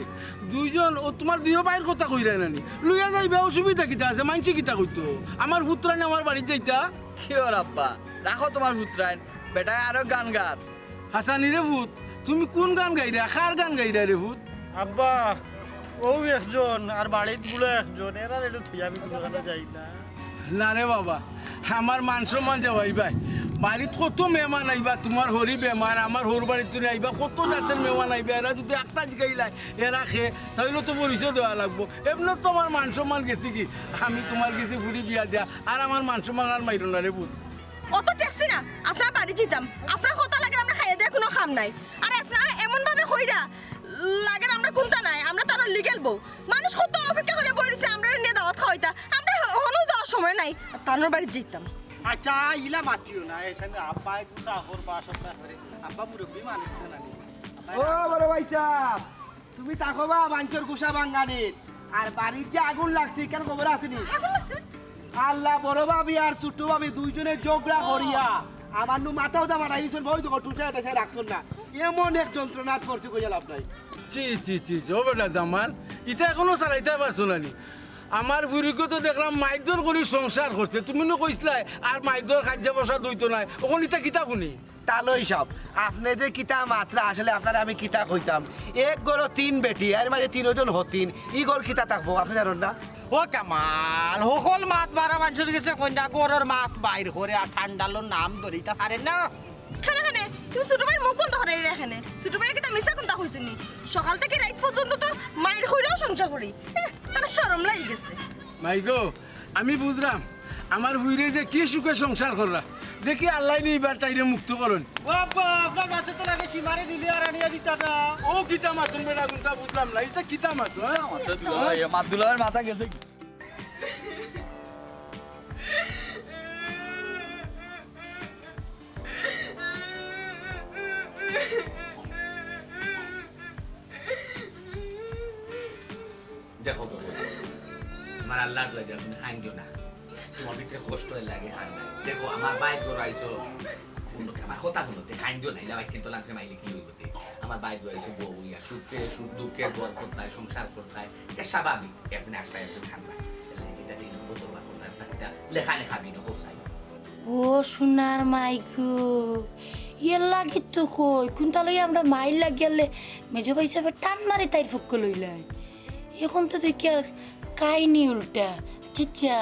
দুইজন, ও তোমার দুইও ভাইর কথা কইরায় নানি? লইয়া যাইবা, অসুবিধা কিতা আছে? মানষে কিতা কইতো? আমার পুত্রাইন আমার বাড়িত যাইতা। কিওর আব্বা, রাখো তোমার পুত্রাইন, বেটায় আরো গান গার। হাসানি রে পুত, তুমি কুন গান গাইরায়? কার গান গাইরায় রে পুত? আব্বা, অউ একজন আর বাড়িত বুড়া একজন, এরারে একটু থুইয়া আমি কুনুখানো যাই না। না রে বাবা, আমার মান সম্মান যাওয়াইবায়। বাড়িত কত মেহমান আইবা, তোমার হরি বেমার, আমার হউর বাড়িত তুমি আইবা, কত জাতর মেহমান আইবা, এরা যদি একটা জিগাইলায়, এরা কে, তাইলে তো পরিচয় দেওয়া লাগবো। এমনে তো আমার মান সম্মান গেছে কি, আমি তোমার গেছে ফুড়ি বিয়া দিয়া, আর আমার মান সম্মান আর মাইরো না রে পুত। অত ঠেকছি না, আপনার বাড়ি যাইতাম। আপনার কথা লাগে আমরা খাইয়া দিয়া কুনু কাম নাই। আর আপনারা এমন ভাবে কইরা, লাগে আমরা কুন্তা নাই, আমরা তানর লিগেল বউ। মানুষ কত অপেক্ষা করি বই রইছে, আমরারে নিয়া দাওয়াত খাওয়াইতা। আমরা হনো যাওয়ার সময় নাই, তানর বাড়ি যাইতাম। আচ্ছা, ইলা মাতিও না, এসামে আব্বায় গুছা করবা সব ব্যাপারে। আব্বা মুরব্বি মানুষ তো নানি। ও বড় ভাইসাব, তুমি থাকো বা মানষর গুছা ভাঙ্গানিত। আর বাড়িত যে আগুন লাগছে, ইখান খবর আছে নি? আগুন লাগছে? আল্লাহ, বড় ভাবি আর ছোট ভাবি দুইজনে ঝগড়া করিয়া আমার নু মাথা উঠা ফাটাই দিছইন, বউ তো টুসা এটা সে রাখছইন না। এমন এক যন্ত্রণাত পড়ছি, কইয়া লাভ নাই। ছি, ছি, ছি, ছি, ও বেটা দামান, ইতা এখনো চালাইতায় পারছো না নি? আমার ফুড়িগু তো দেখলাম মাইরধর করি সংসার করছে, তুমি নু কইছলায় আর মাইরধর কাইজ্জা-ফসাদ অইতো নায়, অখন ইতা কিতা হুনি? তালই সাব, আপনে যে কিতা মাতরা, আসলে আপনারে আমি কিতা কইতাম? এক ঘরো তিন বেটি, এর মাঝে তিনোজন হতিন, ই ঘর কিতা থাকবো, আপনে জানইন না? ও কামাল, হকল মাত বারা মানষর গেছে কইন না, ঘরর মাত বাইর করে আর সান্ডালর নাম ধরিতা পারে না। কেনে, কেনে? তুমি ছোট ভাইর মুখ বন্ধ করাইরায় কেনে? ছোট ভাইয়ে কিতা মিছা কুন্তা কইছে নি? সকাল থাকি রাইত পর্যন্ত তো মাইর করিয়াউ সংসার করি। এহ, তার শরম লাগি গেছে। মাই গো, আমি বুঝরাম, আমার ফুড়িয়ে যে কি সুখে সংসার কররা। দেখি আল্লায় নি ইবার তাইরে মুক্ত করইন। ও আব্বা, আপনার মাতে তো লাগে সীমারে দিলে আর আনিয়া দিতা না। ও কিতা মাতইন বেটা, কুন্তা বুঝলাম না। ইতা কিতা মাত, হ্যাঁ? মাত দুলাভাইর মাথা গেছে। দেখো গো, তোমার আল্লার দোয়াই দিরাম, তুমি কাইন্দিও না। তোমার ভিতরে কষ্ট লাগে, কান্দা। দেখো, আমার ভাইর ঘরো আইছো, হুনো তে, আমার কথা হুনো তে, কাইন্দিও না, ইলা বাইচ্চাইন তো লাংফে মাইলে কি অইবো তে? আমার ভাইর ঘরো আইছো, বউ অইয়া, সুখে, সুখ দুঃখে ঘর করতায়, সংসার করতায়, ইটা স্বাভাবিক। একদিন আসবায়, একদিন কান্দবায়। এর লাগি কিতা দিন হবো, তোর বাপ করতায়, তা কিতা লেখা লেখা বিনো কোথায়? ও সোনার মাই গো, এর লাগি তো কই, কুন্তা লইয়া আমরা মাইর লাগিয়ালে মেজো ভাইসাবে টান মারি তাইর পক্ষ লইলায়। এখন তো দেখি আর কাহিনী উল্টা। আচ্ছা, আচ্ছা,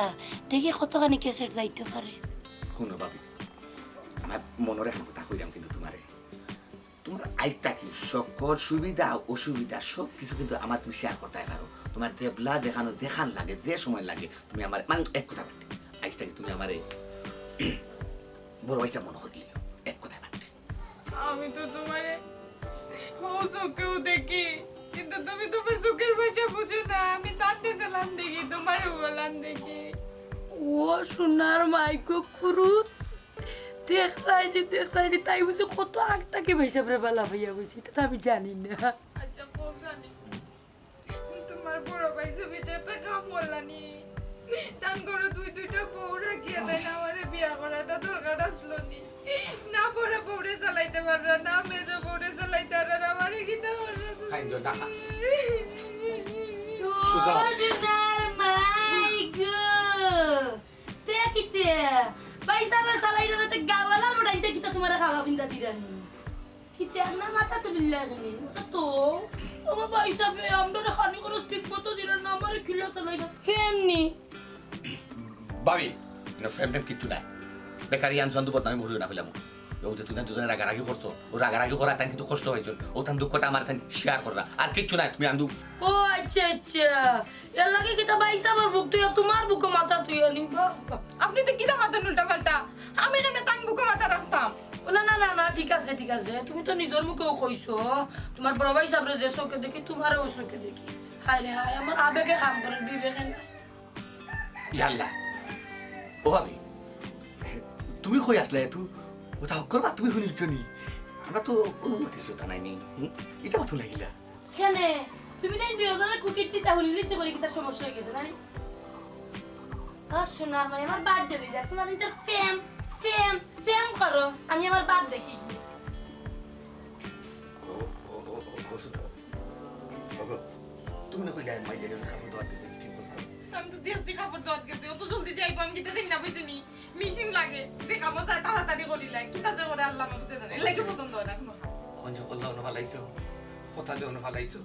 দেখি কতখানি ক্যাসেট যাইতো পারে। হুনো ভাবি, আমার মনর এক কথা কইরাম কিন্তু তোমারে। তোমার আইজ থাকি সকল সুবিধা অসুবিধা সব কিছু কিন্তু আমার তুমি শেয়ার করতে পারো। তোমার যেবলা যেখানো যেখান লাগে, যে সময় লাগে, তুমি আমার, মানে, এক কথা বাদ, আইজ থাকি তুমি আমারে বড় ভাইসাব মনে করিলিও, এক কথা বাদ। আমি তো তোমারে ও চোখেও দেখি, কিন্তু তুমি তোমার চোখের ভাষা বুঝো না। আমি তাতে সালাম দেখি, তোমার ওলান দেখি। ও সোনার মাইকো কুরুত, দেখলায়নি, দেখলায়নি, তাই বুঝি কত আগ থাকি ভাইসাবরে বালা পাইয়া বইছি, ইতা তো আমি জানি না। আচ্ছা, বউ জানি। তোমার বড় ভাইসাবে তো একটা কাম করলানি। তান ঘরো দুই দুইটা বউ রাখিয়া তাইন আমারে বিয়া করাটা দরকার আছলো নি। না বড় বউরে চালাইতে পাররা, না মেজ বউরে চালাইতে পাররা, আমারে কিতা কররা তুমি? খাইন দিও, না খা। ও সোনার মাইগো। তে কিতে? ভাইসাবে চালাইরা না, তে গাওয়ালা লড়াইতে কিতা তোমারে খাওয়া ফিন্দা দিরানি? কিতা না মাথা তুলিলা এখানে? তো, ও ভাইসাবে, আমরারে খানি খরচ ঠিক মতো দিরা না, আমারে কিলা চালাইবা? ফেমনি। ভাবি, না ফেম টেম কিচ্ছু নাই। বেকারি আনছো আন্দু বদনামি মুহুরি না কইলাম। ও যে তুমি দুজনে রাগারাগি করছো, ও রাগারাগি করা তাই কিন্তু কষ্ট হয়েছিল। ও তান দুঃখটা আমার তাই শেয়ার কররা। আর কিচ্ছু নাই, তুমি আন্দু। ও আচ্ছা, আচ্ছা। এর লাগি কিতা ভাইসাবর বুক তুই তোমার বুকে মাথা তুই আনি? বাবা। আপনি তো কিতা মাথা উল্টা পাল্টা? আমি কেনে তান বুকে মাথা রাখতাম? ও না, না, না, না, ঠিক আছে, ঠিক আছে। তুমি তো নিজর মুখেও কইছো, তোমার বড় ভাইসাবরে যে চোখে দেখি, তোমারেও চোখে দেখি। হায় রে হায়, আমার আবেগে কাম করে, বিবেকে না। ইয়াল্লা। ও ভাবি, তুমি কই আছলায়? তু, ওটা হক্কল বা তুমি হুনিলছো নি? আমরা তো অনুমতি চোতা নাইনি। হুম? ইটা মাথু লাগিলা। কেনে? তুমি তাইন দুইওজনর কুকির তিতা হুনিলিছি বলে কিতা সমস্যা হয়ে গেছে, না? ও সোনার মাই, আমার বাদ দিলি যা। তোমার ইন্টার ফেম, ফেম, ফেম করো। আমি আমার বাদ দেখি। ও, ও, ও, ও, ও, সোনা। ওগো, তুমি না কইলে মাই জায়গায় কাপড় ধোয়ার গেছে, ঠিক করো। আমি তো দেখছি কাপড় ধোয়ার গেছে, অত জলদি যাইবো, আমি কিতা জানি না, বুঝছি নি? মেশিন লাগে, যে কামো যায় তাড়াতাড়ি করিলাই, কিতা যে করে আল্লাহ বুঝে জানে, এর লাগি পছন্দ হয় না কোনো কাম। ফোন যে করলা, অনো ফালাইছো, কথা যে অনো ফালাইছো,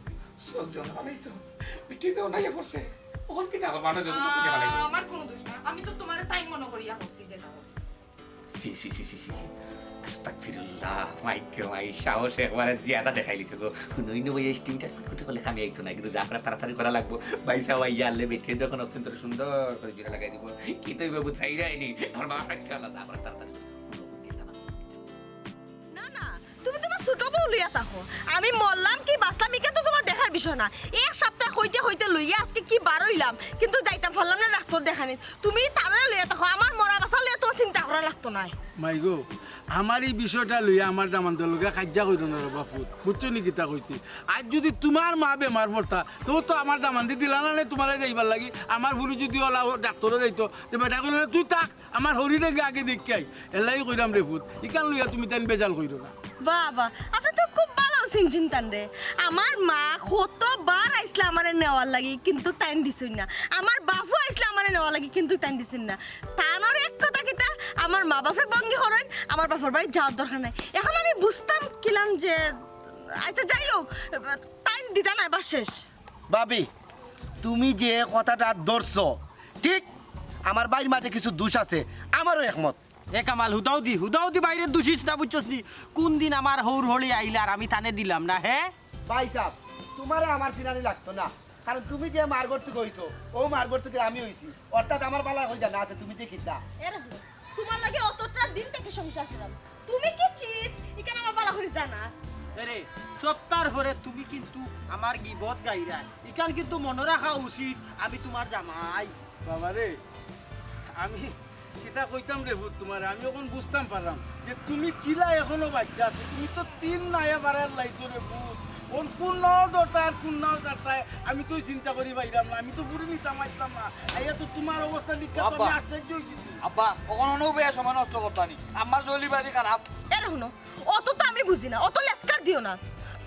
চোখ যে অনো ফালাইছো, পিঠিতে অনাইয়া পড়ছে। অখন কিতা করবা? আনো যে অনো ফালাইছো। আহ, আমার কোনো দোষ না, আমি তো তোমারে তাই মনে করিয়া করছি যেটা করছি। ছি, ছি, ছি, ছি, ছি, ছি। আস্তাগফিরুল্লাহ, মাইকে মাই, সাহস একবারে জিয়াদা দেখাইলিছো গো। হুনো, ইনো ভাই, এই স্টিমটা কুটকুটি করলে কামে আইতো না, কিন্তু যা করার তাড়াতাড়ি করা লাগবো। ভাইসাব, ইয়া আল্লে, বেটিয়ে যখন অক্সিজেন তোর সুন্দর করে জুড়া লাগাই দিব। কি তো এবার বুঝাই যায়নি, আমার বাবা একটা আলাদা, যা করার তাড়াতাড়ি। না, না, তুমি তোমার ছোট বউ লইয়া থাকো। আমি মরলাম কি বাঁচলাম, ইটা তো তোমার দেখার বিষয় না। এক সপ্তাহ কইতে কইতে লইয়া আজকে কি বার হইলাম, কিন্তু যাইতাম পারলাম না ডাক্তার দেখানি। তুমি তারে লইয়া থাকো, আমার মরা বাঁচা লইয়া তোমার চিন্তা করা লাগতো না। মাই গো, আমার এই বিষয়টা লইয়া আমার দামান্দর লগে কাইজ্জা কইরো না রে বাপুত, বুঝছো নি কিতা কইছি? আজ যদি তোমার মা বেমার পড়তা, তো তো আমার দামান্দি দিলা না নে তোমারে যাইবার লাগি। আমার ফুরি যদি ওলা ডাক্তারও যাইতো, তে বেটা কইলো, "তুই থাক, আমার হরিরে আগে দেখিয়াই।" এলাই কইরাম রে পুত, ইখান লইয়া তুমি তাইন বেজাল কইরো না। বাবা, আপনি তো খুব ভালো চিনছেন তানরে। আমার মা কতবার আইসলা আমারে নেওয়ার লাগি, কিন্তু তাইন দিছইন না। আমার বাপও আইসলা আমারে নেওয়ার লাগি, কিন্তু তাইন দিছইন না। তানর এক কথা কিতা, আমার মা বাপে ভঙ্গি করইন, আমার বাপর বাড়ি যাওয়ার দরকার নাই। এখন আমি বুঝতাম কিলাম যে, আচ্ছা যাই হোক, তাইন দিতা নাই, বাস শেষ। ভাবি, তুমি যে কথাটা ধরছো, ঠিক আমার ভাইর মাঝে কিছু দোষ আছে, আমারও একমত। এ কামাল, হুদাও দি, হুদাও দি বাইরে দুষিস না, বুঝছস নি? কোন দিন আমার হৌর হলি আইলে আর আমি তানে দিলাম না, হে? ভাইসাব, তোমারে আমার চিনানি লাগতো না, কারণ তুমি যে মার ঘর থেকে হইছো, ও মার ঘর থেকে আমি হইছি, অর্থাৎ আমার বালা হই জানা আছে তুমি যে কিতা। এরে হুনো, তোমার লগে অতটা দিন থেকে সংসার করাম, তুমি কি চিজ, ইখান আমার বালা করি জানা আছে। এরে, সপ্তাহর পরে তুমি কিন্তু আমার গিবত গাইরায়, ইখান কিন্তু মনে রাখা উচিত, আমি তোমার জামাই। বাবা রে, আমি কিতা কইতাম রে পুত তোমারে, আমি অখন বুঝতাম পারলাম যে তুমি কিলা এখনো বাচ্চা আছো, তুমি তো তিন নায়া বাড়ার লাইছো রে পুত। অখন কোন নাও দরকার, কোন নাও দরকার, আমি তো চিন্তা করি পাইলাম না, আমি তো বুড়ি নিতাম আইতাম না। আইয়া তো তোমার অবস্থা দেখিয়া তো আমি আশ্চর্য হয়ে গেছি। আব্বা, অখন অনো বেয়া সময় নষ্ট করতানি, আমার জলি বাড়ি খারাপ। এরে হুনো, অত তো আমি বুঝি না, অত লেকচার দিও না।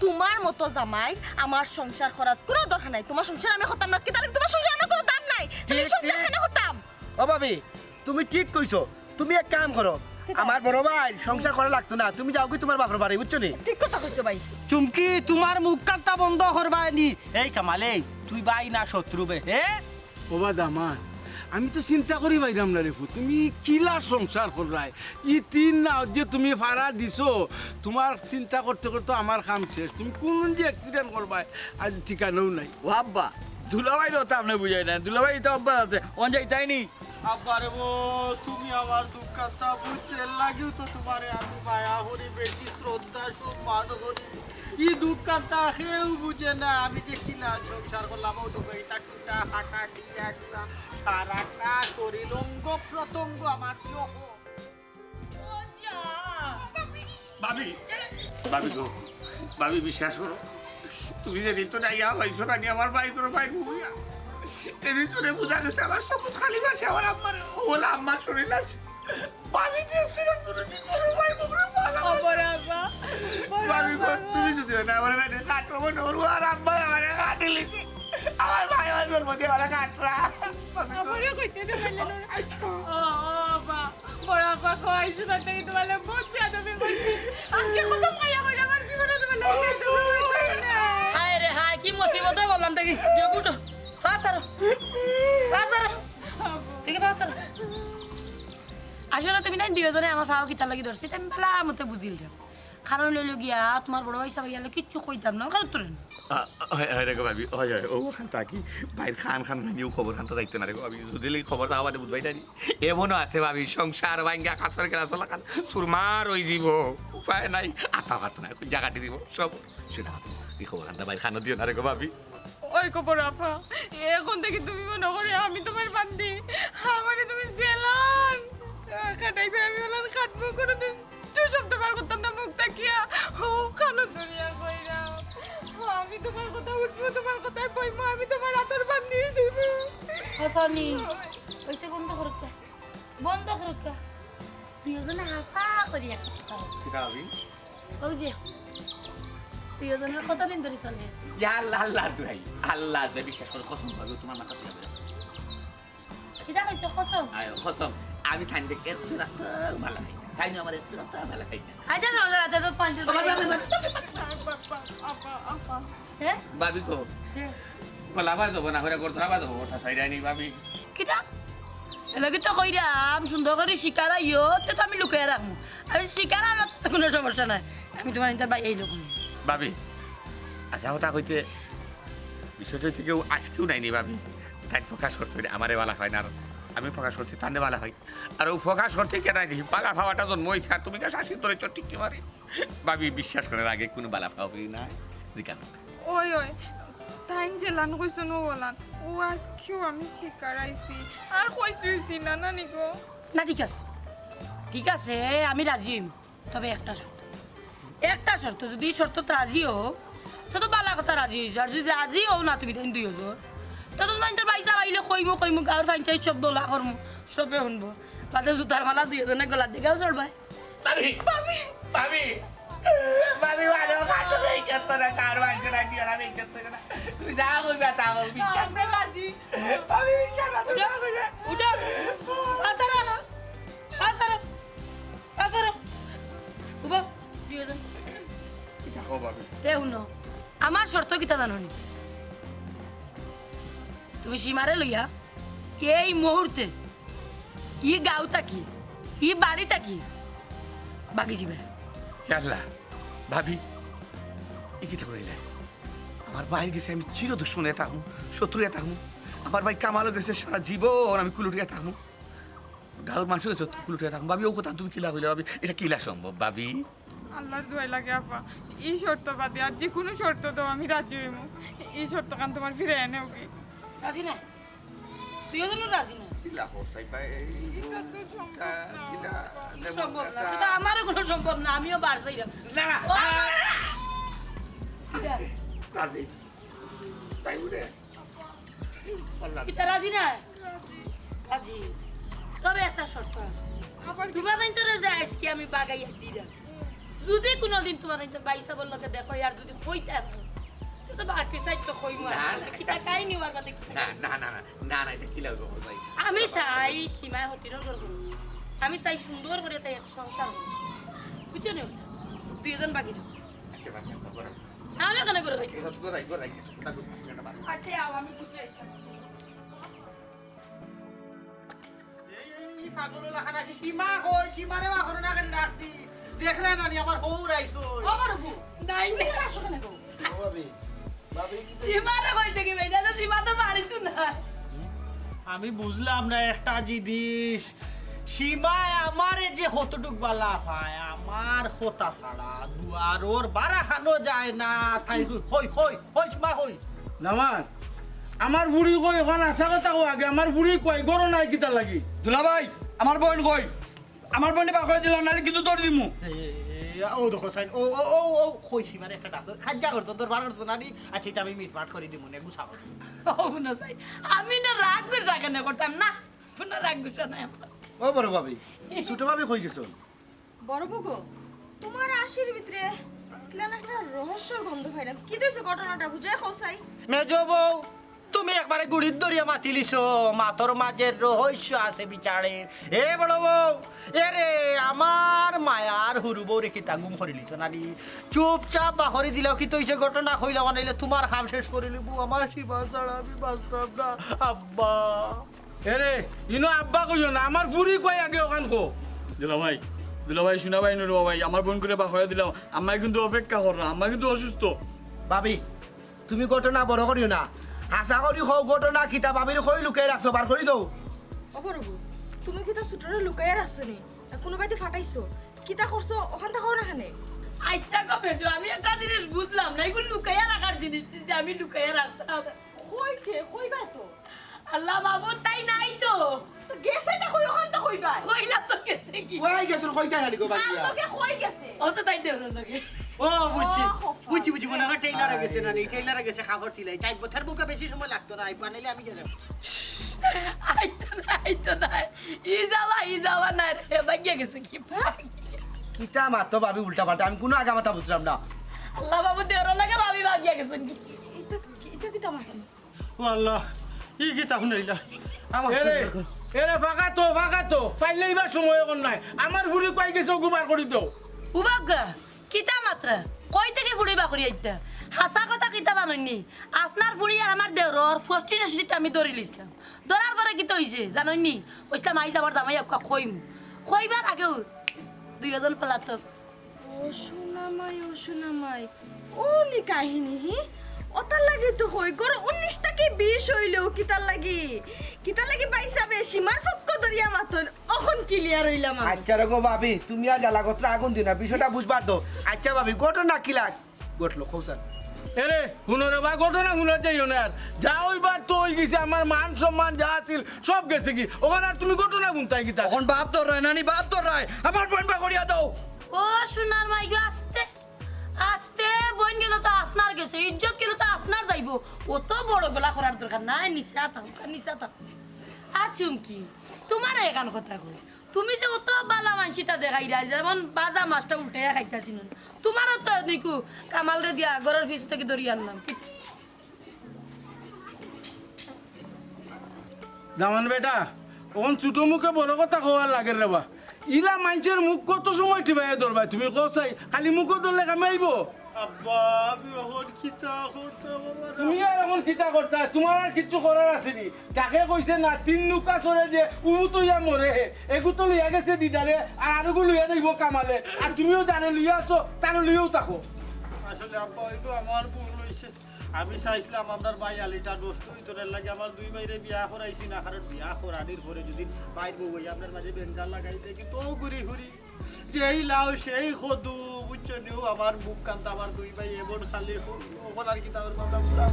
তোমার মতো জামাই আমার সংসার করার কোনো দরকার নাই। তোমার সংসার আমি করতাম না, কিতা লাগি তোমার সংসার আমার কোনো দাম নাই। তুমি ঠিক, সংসার ঠিক। কেন করতাম? ও ভাবি, তুমি ঠিক কইছো। তুমি এক কাম করো, কিতা? আমার বড় ভাই সংসার করা লাগতো না, তুমি যাও কি তোমার বাপর বাড়ি, বুঝছো নি? ঠিক কথা কইছো ভাই। চুমকি, তোমার মুখ কান্তা বন্ধ করবায় নি। এই কামাল, এই তুই ভাই না শত্রু বে, হে? ওবা দামান, আমি তো চিন্তা করি পাইরাম না রে ফুত, তুমি কিলা সংসার কররায়? ই তিন নাও যে তুমি ফাড়া দিছো, তুমার চিন্তা করতে করতে আমার কাম শেষ। তুমি কুন যে accident করবায়, আজ ঠিকানাও নাই। ও আব্বা, দুলাভাইরে তো আপনে বুঝাই না, দুলাভাই তো আব্বা আছে, অন যাইতাই নি। আব্বা রে বো, তুমি আমার দুঃখটা বুঝছো, এর লাগিউ তো তুমারে আমি মায়া করি, বেশি শ্রদ্ধা সম্মান করি। ই দুঃখটা কেউ বুঝে না, আমি যে কিলা সংসার করলাম, ও তো এটা টুটা হাঁটা কি একটা তারাটা শরীর অঙ্গ প্রত্যঙ্গ আমার জখম। ভাবি, ভাবি গো, ভাবি বিশ্বাস করো, তুমি যেদিন তো যাইয়া হইছো না নি আমার ভাই করে ভাই ঘুমিয়া, এদিন তোরে বুঝা গেছে আমার চকুত খালি বাসে আমার আম্মার, ও বলে আম্মার শরীর আছে। ভাবি দেখছি না কোনোদিন কোনো ভাই বউরে ভালো। আবার আব্বা, বড় ভাবি গো, আব্বা। তুমি যদি না আমার বাইরে কাটবো মনে করবো আর আম্মা আমার কাটিলিছে। আমার ভাই আমার জন্ম দিয়ে আমার কাটরা। ভাবি গো। আমারে কইতে দে বললে না। আচ্ছা। ও, ও, আব্বা, বড় আব্বা কইছে না, তাই তোমার বহুত বেয়াদবি করছি। আজকে কসম খাইয়া কইরা আমার জীবনে তোমার লগে বেয়াদবি করছি না। হায় রে হায়, কি মুসিবতে বললাম দেখি। দেখো তো, ফা সারো। ফা সারো। দেখি ফা সারো। আসলে তুমি তাইন দুইওজনে আমার ফাও কিতার লাগি ধরছি, ইতা আমি ভালা মতে বুঝিলিরাম। কারণ অইলো গিয়া, তোমার বড় ভাইসাব ইয়ালে কিচ্ছু কইতাম না, কারণ তোরে না। আ, হয়, হয় রে গো ভাবি, হয়, হয়, ও খান থাকি, ভাইর খান খান ভাঙিও খবর খান তো যাইতো না রে গো ভাবি, যদি লাগি খবর তাও বাদে বুঝবায় না নি। এমনও আছে ভাবি, সংসার ভাঙ্গা কাছর গেলা চলা খান, চুরমার অই যিবো, উপায় নাই, আতা পারতো না, এখন জাগাটি দিবো, সব, সেটা হবে। এই খবর খান তো ভাইর খানো দিও না রে গো ভাবি। ওই খবর আফা, এখন থাকি তুমি মনো করো আমি তোমার বান্দি, আমারে তুমি জেলান খাটাইবে, আমি ওলান খাটবো, কোনোদিন দুই শব্দ বার করতাম না মুখ থাকিয়া। ও কানো দুনিয়া কইরা, আমি তোমার কথা উঠবো, তোমার কথায় বইমু, আমি তোমার আতর বান্দি অই যিমু। হাসানি, অইছে, বন্ধ করুক্কা, বন্ধ করুক্কা। দুইওজনে হাছা করি একটা কথা বলো। কিতা ভাবি? ওই যে, দুইওজনর কতদিন ধরি চলে? ইয়া আল্লাহ, আল্লাহর দোহাই, আল্লাহর দোহাই, বিশ্বাস করো, কসম ভাবি, তোমার মাথা ছিল বেরো। কিতা কইছো, কসম? আয়, কসম, আমি তাইন দেখ এক সুরাত ভালা পাই না, তাইন আমার এক সুরাত ভালা পাই না। আচ্ছা, রোজা রাতে তো পাঁচ দিন। বাবা, বাবা, বাবা। হ্যাঁ? ভাবি তো। হ্যাঁ। গলা বাদ হবো না, করে করতে বাদ হবো, ওটা সাইডে আনি ভাবি। কিতা? এলাকি তো কইরাম, সুন্দর করি শিকার আইও, তে তো আমি লুকাই রাখমু। আমি শিকার আনো তো কোনো সমস্যা নাই। আমি তোমার ইন্টার ভাই এই লোক। ভাবি, আচ্ছা কথা কইতে, বিষয়টা হচ্ছে কেউ আজকেও নাইনি ভাবি। তাই প্রকাশ করছে, আমারে বালা হয় না, আর আমি প্রকাশ করছি, তান্ডে বালা হয়। আর ও প্রকাশ করতে কে নাইনি, বালা পাওয়াটা জন্ম হয়েছে, আর তুমি কে শাসিত ধরেছ ঠিক কি মারে? ভাবি, বিশ্বাস করার আগে কোনো বালা পাওয়া না, জিকান। ওই, ওই, তাইন যেলান কইছইন ও ওলান, ও আজকেও আমি শিকার আইছি, আর কইছি হইছি না, নানি গো। না, ঠিক আছে, ঠিক আছে, আমি রাজি হইমু, তবে একটা শর্ত, একটা শর্ত, যদি এই শর্তত রাজি হও, তে তো বালা কথা রাজি হইছো, আর যদি রাজি হও না তুমি তাইন দুইওজন, তে তো তোমার তোর ভাইসাব আইলে কইমু, কইমু, গাঁওর পঞ্চায়েত সব দলা করমু, সবে শুনবো, বাদে জুতার মালা দুইওজনে গলার দিকেও চড়বায়। ভাবি, ভাবি, ভাবি, ভালো কাজ হয়ে গেছে না, কার বাড়িতে না, কি আর আমি গেছে না। তুমি যা কইবা, তা কইবি। আমরা রাজি। ভাবি, বিশ্বাস না, তুমি উঠো, যা কইবা। উঠো। আসারা, আসারা, আসারা। উবা, প্রিয়জন। দেখো, ভাবি। তে শুনো, আমার শর্ত কিতা জানো নি? তুমি সীমারে লইয়া এই মুহূর্তে ই গাঁও থাকি, ই বাড়ি থাকি বাগি যিবে। ইয়া আল্লাহ, ভাবি, ই কিতা কইলে? আমার ভাইর গেছে আমি চির দুশমন অইয়া থাকমু, শত্রু অইয়া থাকমু। আমার ভাই কামালো গেছে সারা জীবন আমি কুলুটিয়া থাকমু। গাঁওর মানুষ গেছে তো কুলুটিয়া থাকমু। ভাবি, ও কথা তুমি কিলা কইলে ভাবি? এটা কিলা সম্ভব ভাবি? আল্লাহর দোয়াই লাগে আফা, ই শর্ত বাদে আর যে কোনো শর্ত দাও আমি রাজি হইমু। ই শর্ত খান তোমার ফিরে এনে কি? রাজি না? দুইজনও রাজি না। কিলা করছাই ভাই? এটা তো সম্ভব না। কিলা, কি সম্ভব না? এটা আমারও কোনো সম্ভব না, আমিও বার চাইলাম। না, না, ও না, আমার না। রাজি। তাই বলে। আল্লাহ। এটা রাজি না? রাজি। তবে একটা শর্ত আছে। আবার কি? তোমার তাইন তোরে যে আজকে আমি বাগাইয়া দিলাম। যদি কোনোদিন তোমার তাইন তোর ভাইসাবর লগে দেখো আর যদি কইতা, তো তো বাকি সাইড তো কইমু আর। না, না, কিতা এটা কাহিনী ওর বাদে কিতা না, কাহিনী? না, না, না, না, না, এটা কি লাগবে ভাই? আমি চাই সীমায় হতিরর ঘর করুক। আমি চাই সুন্দর করে তাই একটা সংসার করুক। বুঝছো নি কথা? দুইজন বাকি যাও। আচ্ছা, বাকি একটা করে। না, আমি এখানে করে থাকি। এটা তো করে, করে, করে, করে, করে, করে, করে। আচ্ছা, আও, আমি বুঝে আইছি। পাগল লাখান আছি, সীমা কই? সীমারে বা করোনা কেন ডাক দি? দেখলে না নি আমার হৌর আইছো? ও বড় বউ, নাই নি। আসো কেন গো? ও ভাবি, ভাবি কি সীমারে কই দেখি ভাই, দাদা সীমা তো বাড়িত না। আমি বুঝলাম না একটা জিনিস, সীমায় আমারে যে কতটুক বালা পায়, আমার কথা ছাড়া দুয়ারর বারাখানো যায় না। তাই কই, কই, কই, কই সীমা কই? নামান, আমার বুড়ি কই, অখান হাছা কথা কও আগে, আমার বুড়ি কই, ঘরো নাই কিতার লাগি? দুলাভাই, আমার বইন কই? আমার বইনরে বার করি দিলাও, নাইলে কিন্তু দৌড় দিমু। এ, এ, এ, ও দেখো সাইন, ও, ও, ও, ও, কই সীমারে একটা ডাক, খাজ্জা করছো, দরবার করছো না নি? আচ্ছা, ইটা আমি মিটমাট করি দিমু নে, গুছা করো। ও, না সাইন, আমি না রাগ গুছা কেনে করতাম না, কোনো রাগ গুছা নাই আমার। ও বড় ভাবি, ছোট ভাবি কই গেছো? বড় বউ গো, তোমার আসির ভিতরে কিলান একটা রহস্যর গন্ধ পাইলাম। কিতা অইছে ঘটনাটা বুঝাই কও চাই। মেজো বউ, তুমি একবারে গুড়িত ধরিয়া মাতিলিছো, মাতর মাঝে রহস্য আছে বিচারে। এ বড় বউ, এরে আমার মায়ার হুরু বউরে কিতা গুম করিলিছো না নি? চুপচাপ বার করি দিলাও, কিতা অইছে ঘটনা কইলাও, নাইলে তোমার কাম শেষ করিলিমু। আমার সীমা ছাড়া আমি বাঁচতাম না, আব্বা। এরে, ইনো আব্বা কইও না, আমার বুড়ি কই আগে অখান কও। দুলাভাই, দুলাভাই, শুনা ভাই, নুরু ভাই, আমার বইনগুরে বার করি দিলাও, আম্মায় কিন্তু অপেক্ষা কররা, আম্মা কিন্তু অসুস্থ। ভাবি, তুমি ঘটনা বড় করিও না, হাছা করি কও ঘটনা কিতা, ভাবিরে কই লুকাই রাখছো, বার করি দেও। ও বড় বউ, তুমি কিতা ছোটরে লুকাইয়া রাখছো নি? কুনুবায়দি ফাটাইছো? কিতা করছো, অখানতা কও না কেনে? আচ্ছা গো মেজো, আমি একটা জিনিস বুঝলাম না, ইগুন লুকাইয়া রাখার জিনিস নি যে আমি লুকাইয়া রাখতাম। কই কে? কইবা তো। আল্লাহ মাবুদ, তাই নাই তো। তো গেছেটা কই, অখানতা কইবা? কইলাম তো গেছেগি। কই গেছইন, কইতা নানি গো, ভাই? আর লগে কই গেছে? ও তো তাইর দেওরর লগে। ও, বুঝছি। ও, খোকা। বুঝছি, বুঝছি, মনে হয় টেইলারে গেছে না নি, টেইলারে গেছে কাপড় সিলাই। তাই তার বুকে বেশি সময় লাগতো না, আইবা নাইলে আমি গেলাম। আইতো না, আইতো না। ই যাওয়া, ই যাওয়া না রে, ভাগিয়া গেছে কি? কিতা মাতো ভাবি উল্টা পাল্টা, আমি কুনু আগা মাথা বুঝলাম না। আল্লাহ মাবুদ, দেওরর লগে ভাবি ভাগিয়া গেছইন কি? ইটা, ইটা কিতা মাতো? ও আল্লাহ, ই কিতা হুনাইলা? আমার এরে, এরে, ফাকা তো, ফাকা তো। পাইলে ইবার সময় অখন নাই। আমার বুড়ি কই গেছে, অগু বার করি দেও। উবাগা, কিতা মাতরা? কই থাকি বুড়ি বার করি আইতা? হাছা কথা কিতা জানইন নি? আপনার বুড়ি আর আমার দেওরর ফষ্টি নষ্টিতে আমি ধরিলিছলাম। ধরার পরে কিতা অইছে জানইন নি? কইছলাম, আইজ আমার জামাই আউক্কা কইমু। কইবার আগেউ দুইওজন পলাতক। ও সোনা মাই, ও সোনা মাই, অউ নি কাহিনী, হি? অতার লাগি তো কই, ঘরো উনিশ থাকি বিশ অইলেও কিতার লাগি? কিতার লাগি ভাইসাবে সীমার পক্ষ ধরিয়া মাতইন, অখন clear অইলাম আমি। আচ্ছা রে গো ভাবি, তুমি আর জ্বালা গতরে আগুন দিও না, বিষয়টা বুঝবার দেও। আচ্ছা ভাবি, ঘটনা কিলা ঘটলো, কও চাইন। এরে, হুনো রে বা, ঘটনা হুনাত যাইও না আর। যা অইবার তো অইগেছে, আমার মান সম্মান যা আছিল, সব গেছেগি। অখন আর তুমি ঘটনা হুনতায় কিতা? অখন বাপ ধরায় নানি, বাপ ধরায়। আমার বইন বার করিয়া দেও। ও সোনার মাই গো, আস্তে, আস্তে, বইন গেলে তো আপনার গেছে, ইজ্জত গেলে তো আপনার যাইবো। অত বড় গলা করার দরকার নাই, নিচা থাকো, নিচা থাকো। আর চুমকি, তুমারে এখান কথা কই। তুমি যে অত বালা মানষিতা দেখাইরায়, যেমন বাজা মাছটা উল্টাইয়া খাইতাছি না। তুমারও তো নিকু কামালরে দিয়া ঘরর পিছ থাকি ধরি আনলাম। দামান বেটা, অখন ছোট মুখে বড় কথা কওয়ার লাগের রে বা। ইলা মানষর মুখ কত সময় টিপাইয়া ধরবায় তুমি, কও চাই? খালি মুখো ধরলে কামে আইবো? আব্বা, আমি অখন কিতা করতাম বাবা? তুমি আর অখন কিতা করতায়? তুমার আর কিচ্ছু করার আছে নি। তাকে কইছে না, তিন নুকা চড়ে যে উবুত অইয়া মরে হে, এগু তো লইয়া গেছে দিদারে, আর আরগু লইয়া যাইবো কামালে। আর তুমিও যারে লইয়া আছো, তারে লইয়াউ থাকো। আসলে আব্বা, অইলো আমার ভুল অইছে। আমি চাইছলাম আমরার ভাই আলিটা নষ্ট অইতো না, এর লাগি আমার দুই ভাইরে বিয়া করাইছি না, কারণ বিয়া করানির পরে যদি ভাইর বউ অইয়া আমরার মাঝে বেঞ্জার লাগাই দেয়, কিন্তু অউ ঘুরি ঘুরি যেই লাউ সেই কদু, বুঝছো নি? অউ আমার বুক কান্দা, আমার দুই ভাই এমন খালি হ-, অখন আর কিতা করতাম আমরা?